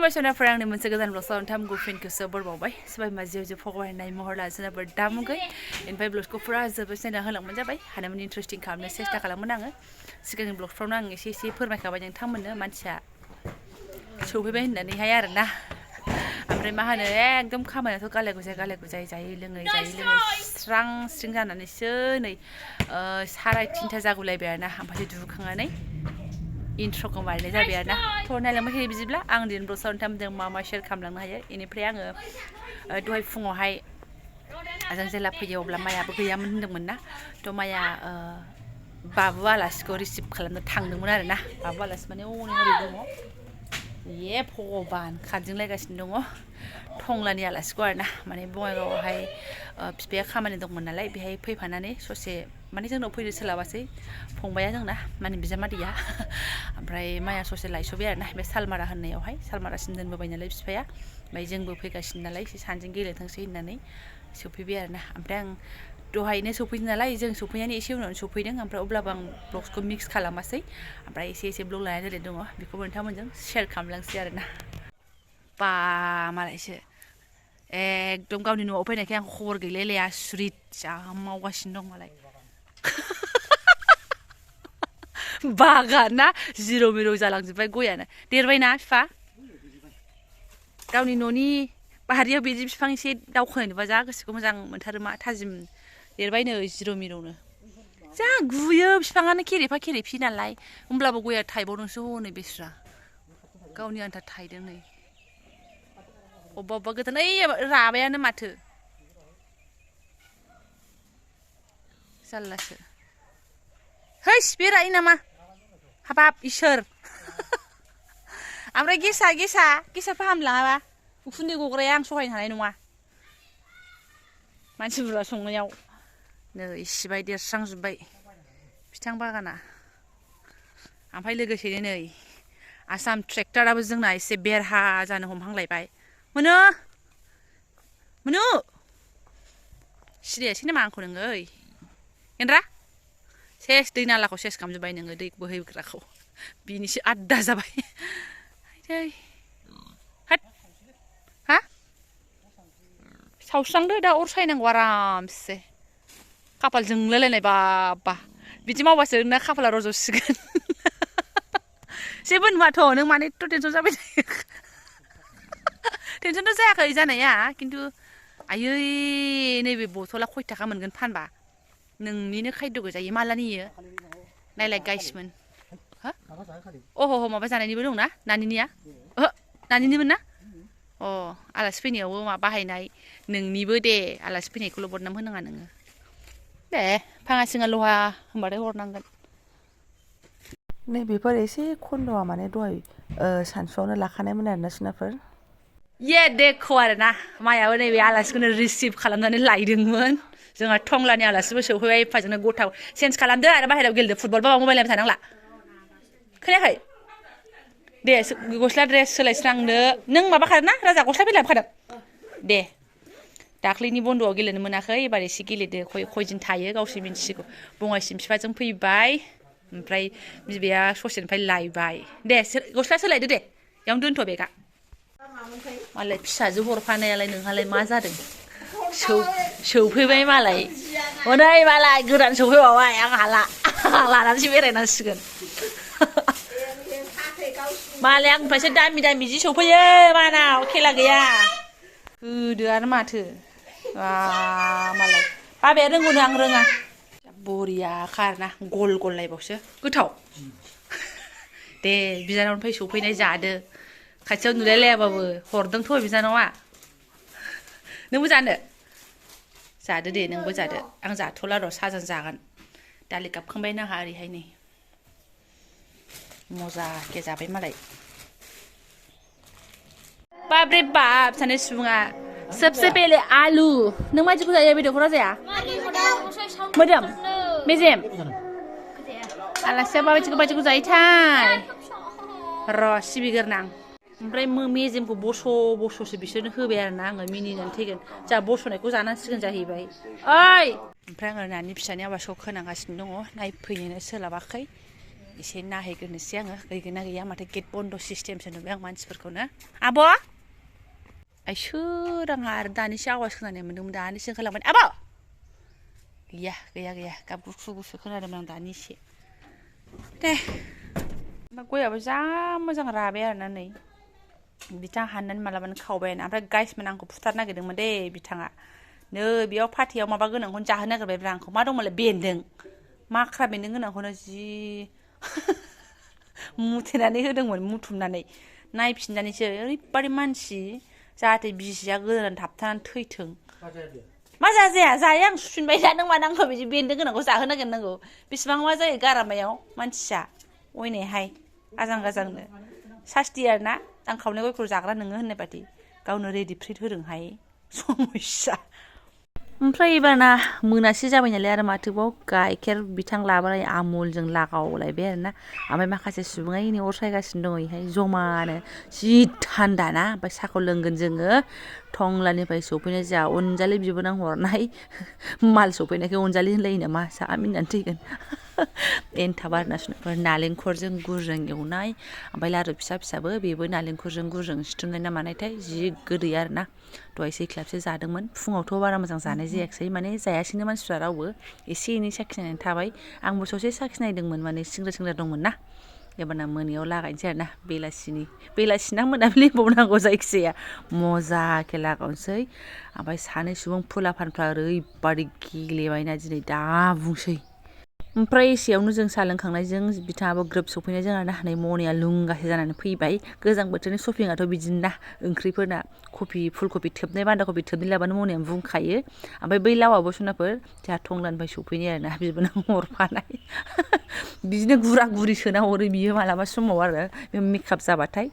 खुलुमबाय सोनाफोर आंनि मोनसे गोदान ब्लगआव नोंथांमोन गुफिनखौसो बरबावबाय सबाय माजियाव जे फगवायनाय महर लाजोनाबो दामुगै ओमफ्राय ब्लगखौ फुरा जोबोद नायना होलांबानो जाबाय हानायमानि इन्टारेस्टिं खालामनो सेस्था खालामोन आङो सिगांनि ब्लगफ्रावनो आं एसे फोरमायखाबाय नोंथांमोननो मानसिया सौफैबाय होननानैहाय आरोना ओमफ्राय मा होनो एकदम खामानियाथ' गाले गुजाय जायै लोङै स्रां स्रिं जानानैसो नै 3:30 जागुलायबाय आरोना ओमफ्राय दुगैखांनानै इन्ट्र'खौ मारिनाय जाबाय आरोना थ' नायलांबाय थायो बिदिब्ला आं दिनै ब्लगआव नोंथांमोनजों मा शेयार खालामलांनो हायो बेनिफ्राय आङो दहाय फुङावहाय जों जेला फैयो अब्ला माइयाबो गैयामोन होन्दोंमोन ना थ' माइया बाबु आलासिखौ रिसिभ खालामनो थांदोंमोन आरोना बाबु आलासि माने हनै ओरै दङ ये भगबान खारदिंलायगासिनो दङ टंलानि आलासिखौ आरोना माने बङाइगावआवहाय बिफाया खामानि दंमोन नालाय बेहाय फैफानानै ससे माने जोंनाव फैनो सोलाबासै फंबाया जोंना माने बिजामादैया ओमफ्राय माइया ससे लायस'बाय आरोना बे सालमारा होननायावहाय सालमारासिम दोनबोबाय नालाय बिफाया ओमफ्राय जोंबो फैगासिनो नालाय एसे सानैजों गेलेथोंसै होननानै सफैबाय आरोना ओमफ्राय आं दहायनो सफैदों नालाय जों सफैनानै एसे उनावनो सफैदों ओमफ्राय अब्लाबो आं ब्लगखौ मिक्स खालामासै ओमफ्राय एसे ब्लग लानाय दोननाय दङ बेखौबो नोंथांमोनजों शेयार खालामलांसै आरोना बा मालायसो एकदम गावनि न'आव फैनायखाय आं खबर गैलायलाया सुरित जा मावगासिनो दं मालाय बागाना जिर' मिर' जालांजोब्बाय गयानो देरबायना बिफा गावनि न'नि बारियाव बिदि बिफां एसे दावखोनाय नुबा जा गोसोखौ मोजां मोनथारो मा थाजिम देरबायनो जिर' मिर'नो जा गुयो बिफाङानो खेरेफि नालाय होमब्लाबो गया थाइबावदोंसो हनै बेस्रा गावनि आन्था थाइदों नै अबेबा गोदान ओइ राबायानो माथो जारलासो हैस बे रायो नामा हाबाब इसोर ओमफ्राय गेसा फाहामलाङाबा उखुन्दै गग्राया आं सहायनो हानाय नङा मानसि बुरजा संनायाव नै इसिबाय देरस्रांजोब्बाय बिथां बागाना ओमफ्राय लोगोसेनो नै आसाम ट्रेक्टराबो जोंना एसे बेरहा जानो हमहांलायबाय मोनो सिरियासै नामा आंखौ नोङो ओइ हेनरा सेस दै नालाखौ सेस खालामजोब्बाय नोङो दै बोहैग्राखौ बिनिसो आद्दा जाबाय हा सावस्रांदो दा अर सायनांगौ आरामसे खाफाल जोंलायलायनाय बाबा बिदि मावबासो नोंना खाफाला रज'सिगोन जेबो नुवाथ' नों माने एथ' टेनसन जाबाय थायो टेनसनथ' जायाखै जानाया खिन्थु आयै नैबे बथला खय थाखा मोनगोन फानबा नोंनिनो खायद' गोजायो मालानि इयो नायलाय गाइसमोन हो अह माबा जानायनिबो दंना नानिनिया ओहो नानिनिमोन ना अ आलासि फैनायावबो मा बाहायनाय नोंनिबो दे आलासि फैनायखौल' बदनाम होनाङा नोङो दे फाङा सिङा लहा होनबाथाय हरनांगोन नैबेफोर एसे खन्द'आ माने दहाय सानसुआवनो लाखानायमोन आरोना सिनाफोर ये देखो आरोना मायाबो नैबे आलासिखौनो रिसिभ खालामनानै लायदोंमोन जोंहा टंलानि आलासिबो सौफैबाय एफाजोंनो गथा चेन्ज खालामदो आरो बाहेरायाव गेलेदो फुटबल बा मबाइल नायबाय थानांला खोनायाखै दे गस्ला ड्रेस सोलायस्रांदो नों माबाखादों ना राजा गस्ला बे लाबोखादों दे दाख्लैनि बन्द'आव गेलेनो मोनाखै एबार एसे गेलेदो खयदिन थायो गावसो मिन्थिसिगौ बङाइसिम बिफाजों फैबाय ओमफ्राय बिबैया ससेनिफ्राय लायबाय दे गस्ला सोलायदो दे बेयावनो दोनथ' बेगा मालाय फिसाजो हरफानायालाय नोंहालाय मा जादों सौफैबाय मालाय हनै मालाय गोदान सौफैबावबाय आं हाला लानानैसो बेरायनांसिगोन मालाय आंनिफ्रायसो दामि जि सौफैयो मानाव खेला गैया होदोआनो माथो मालाय बाबाया रोंगौनो आं रोङा बरिया खारना गल लायबावसो गोथाव दे बिनानावनिफ्राय सौफैनाय जादो खाथियाव नुलायलायाबाबो हरदोंथ' बिनानावा नोंबो जादो दे नोंबो जादो आं जाथ'ला र' साहाजों जागोन दालि गाबखांबाय नाहा ओरैहाय नै मजाके जाबाय मालाय बाब्रे बाब सानै सुबुङा सबसे पहले आलु नों मादिखौ जायो बेदरखौ जाया मोदोम मेजेम आलासिया माबायदिखौ जायोथाय र' सिबिग्रोनां ओमफ्राय मेजेमखौ बस'सो बिसोरनो होबाय आरोना आङो मिनिनानै थैगोन जा बस'नायखौ जानांसिगोन जाहैबाय ओइ ओमफ्राय आङो नानि फिसानि आवाजखौ खोनागासिनो दङ नायफैनोनो सोलाबाखै एसे नायहैग्रोनोसै आङो गैगोन ना गैया माथो गेट बन्द सिस्टेमसो नुबाय आं मानसिफोरखौनो आब' आइ सोर आंहा आरो दानिसो आवाज खोनानाय मोन्दोंमोन दानिसो ओंखारलांबाय आब' गैया गैया गैया गाब गुसु गुसु खोनादोंमोन आं दानिसो दे गयाबो जा मोजां राबाय आरोना नै बिथाङा हाननानै मालाबानो खावबायानो ओमफ्राय गाइसमोन आंखौ फुथारनो नागिरदोंमोन दे बिथाङा नै बेयाव फाथैयाव माबा गोनांखौनो जाहोनो नागिरबायब्रा आंखौ मा दंमोनलाय बेन्दों माख्रा बेन्दों गोनांखौनो जि मुथेनानै होदोंमोन मुथुमनानै नायफिननानैसो ओरैबादि मानसि जाहाथे बिसिया गोदान थाबथानानै थैथों मा जाया जाया आं सुफिनबाय दा नों मानो आंखौ बिदि बेन्दों गोनांखौ जाहोनो नागिरनांगौ बेसेबां मा जायो गारामायाव मानसिया अयनायहाय आजां गाजांनो सास्ति आरोना आं खावनाय गयखौ जाग्रा नोङो होननाय बादि गावनो रेडि फ्रिद होदोंहाय समस्या ओमफ्राय एबारना मोनासि जाबाय नालाय आरो माथोबाव गाइखेर बिथां लाबोनाय आमुलजों लागावलायबाय आरोना ओमफ्राय माखासे सुबुङा इनै अर सायगासिनो दङ इहाय जमानो जि थान्दा ना ओमफ्राय साहाखौ लोंगोन जोङो टंलानिफ्राय सफैनाय जोंहा अनजालि बिबोनां हरनाय माल सफैनायखाय अनजालि होनलायो नामा जा मिनिनानै थैगोन एनथाब आरोना सुनायफोर नालेंखरजों गुरजों एवनाय ओमफ्राय लारु फिसा फिसाबो बेबो नालेंखरजों गुरजों सिथुमनाय ना मानायथाय जि गोदै आरोना दहाय सैख्लाबसो जादोंमोन फुङावथ' बारा मोजां जानाय जायाखिसै माने जायासैनो मानसिफ्रा रावबो एसे एनै साखिनायनानै थाबाय आंबो ससे साखिनायदोंमोन माने सिंग्रा सिंग्रा दंमोन ना एबारना मोनायाव लागायनोसै आरोना बेलासिना मोनाबिलि बावनांगौ जायखिजाया मजाके लागावनोसै ओमफ्राय सानै सुबुं फुलाफानफ्रा ओरैबादि गेलेबायना दिनै दा बुंसै ओमफ्राय एसेयावनो जों साहा लोंखांनायजों बिथाङाबो ग्रोब सफैनाय जों आरोना नै मनिया लुंगासे जानानै फैबाय गोजां बोथोरनि शपिंआथ' बिदिनो ना ओंख्रिफोरना फुलकबि थोबनाय बान्दा कबि थोबनाय लाबानो मनियानो बुंखायो ओमफ्राय बै लावाबो सनाफोर जोंहा टंलानिफ्राय सफैनाय आरोना बिबोनां हरफानाय बिदिनो गुरा गुरि सोना हरो बियो मालाबा समाव आरो बे मेकआप जाबाथाय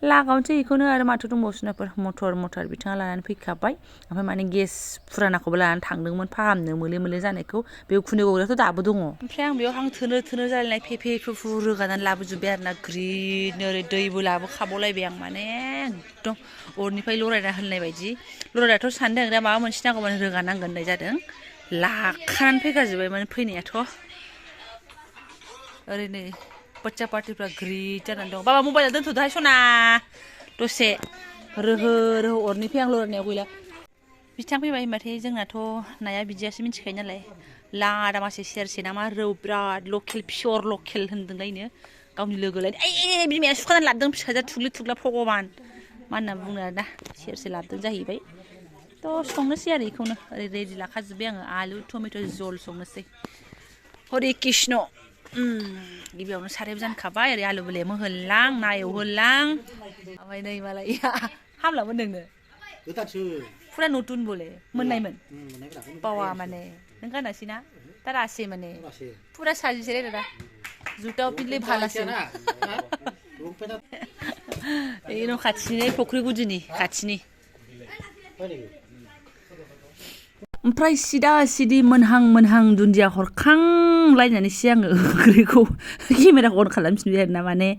लागावनोसै बेखौनो आरो माथो दंबावो सोनाफोर मटर बिथाङा लानानै फैखाबाय ओमफ्राय माने गेस फुरानाखौबो लानानै थांदोंमोन फाहामनो मोले जानायखौ बे उखुन्दै गग्रायाथ' दाबो दङ ओमफ्राय आं बेयाव हां थोनो जालायनाय फेफे फुफु रोगानानै लाबोजोब्बाय आरोना ग्रिदनो ओरै दैबो लाबोखाबावलायबाय आं माने एकदम अरनिफ्राय लरायना होननाय बायदि लरायनाथ' सानदों दा माबा मोनसे नांगौबानो रोगानांगोन होननाय जादों लाखानानै फैखाजोब्बायमोन फैनायाथ' ओरैनो बाच्चा पार्टिफ्रा ग्रिद जानानै दं बाबा मबाइला दोनथ'दोहाय सना दसे रोहो अरनिफ्राय आं लरायनायाव गैला बिथां फैबाय होनबाथाय जोंनाथ' नाया बिदियासो मिथिखायो नालाय लादा मासे सेरसे ना मा रौ बिराद लकेल पियर लकेल होनदोंलायनो गावनि लोगोलाय ओइ बिमाया सुखानानै लाबोदों फिसाजोआ थुग्लि भगबान मा होनना बुंनो आरोना सेरसे लाबोदों जाहैबाय थ' संनोसै आरो बेखौनो ओरै रेडि लाखाजोब्बाय आङो आलु टमेट' जल संनोसै हरे कृष्ण गिबियावनो सारायबो जानखाबाय ओरै आलुबो लेमहोलां ना एवहोलां ओमफ्राय नै मालाय हामलांमोन नोंनो फुरा नतुन बोले मोननायमोन बावा माने नों गानासै ना तारासे माने फुरा साजिसे रे दादा जुटाव पिनले भालासे ए न' खाथिनि फुख्रि गुदिनि खाथिनि ओमफ्राय सिदा मोनहां दुन्दिया हरखांलायनानैसो आङो ओंख्रिखौ केमेराखौ अन खालामफिनबाय आरोना माने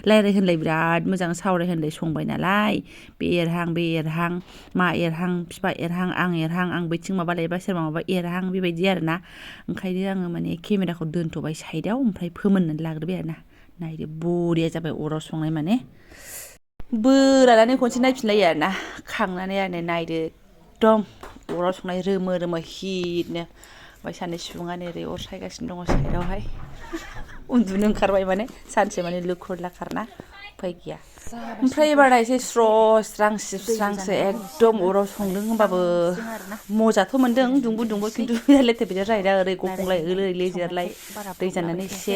रायज्लाय होनलाय बिराद मोजां सावराय होनलाय संबाय नालाय बे एरहां मा एरहां बिफा एरहां आं बैथिं माबा लायबा सोरबा माबा एरहां बेबायदि आरोना ओंखायनो आङो माने केमेराखौ दोनथ'बाय साइडआव ओमफ्राय फोमोननानै लाग्रोबाय आरोना नायदो बरिया जाबाय अराव संनाय माने बोरानानै खनसे नायफिनलायो आरोना खांनानै आरो नायदो एकदम अराव संनाय रोमो हिटनो ओमफ्राय सानै सुबुङा ओरै अर सायगासिनो दङ साइडआवहाय उन्दुनो ओंखारबाय माने सानसे माने लुखुर लाखारना उफाय गैया ओमफ्राय एबारना एसे सिबस्रांसो एकदम अराव संदों होनबाबो मजाथ' मोन्दों दुंबो खिन्थु लेथेर फेथेर जायोना ओरै गफंलाय लेजेरलाय दै जाननानै एसे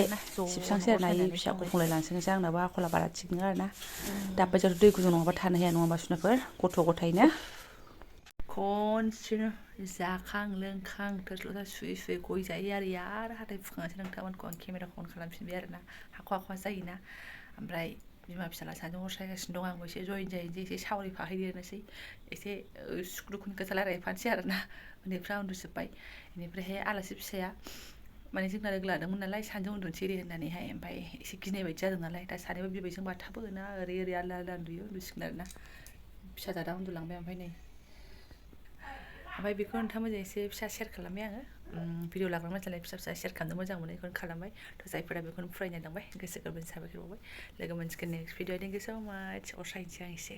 सिबस्रांसै आरोना इ फिसा गफंलाय लांसैनोसै आंनाबो आखला बारा थिग नङा आरोना दाबायदियावथ' दै गुदुं नङाबा थानो हाया नङाबा सुनाफोर गथ' गथायनो खनसेनो जाखां लोंखां थोरसि लथा सुयै गय जायै आरो हाथाय फुखांनासो नोंथांमोनखौ आं केमेराखौ अन खालामफिनबाय आरोना हाखवा जायोना ओमफ्राय बिमा फिसाला सानैजों अर सायगासिनो दं आंबो एसे जइन जाहैनोसै एसे सावरायफाहैदेरनोसै एसे सुखु-दुखुनि खोथा रायलायफानोसै आरोना उन्दैफ्रा उन्दुजोब्बाय बेनिफ्रायहाय आलासि फिसाया माने जोंना लोगो लादोंमोन नालाय सानैजों उन्दुनोसै दे होननानैहाय ओमफ्राय एसे गिनाय बायदि जादों नालाय दा सानैबो बिबैजों बाथाबो ना ओरै आलदा उन्दुसिगोन आरोना फिसा जादा उन्दुलांबाय ओमफ्राय नै ओमफ्राय बेखौ नोंथांमोनजों एसे फिसा शेयार खालामबाय आङो भिडिअ लाग्रा मानसिनालाय फिसा फिसा शेयार खालामनो मोजां मोनो बेखौनो खालामबाय थ' जायफोरा बेखौनो फरायनो लांबाय गोसो गोरबोनि साबायखर बावबाय लोगो मोनसिगोन नेक्स्ट भिडिअ थेंक इउ स' माच अरसायनोसै आं एसे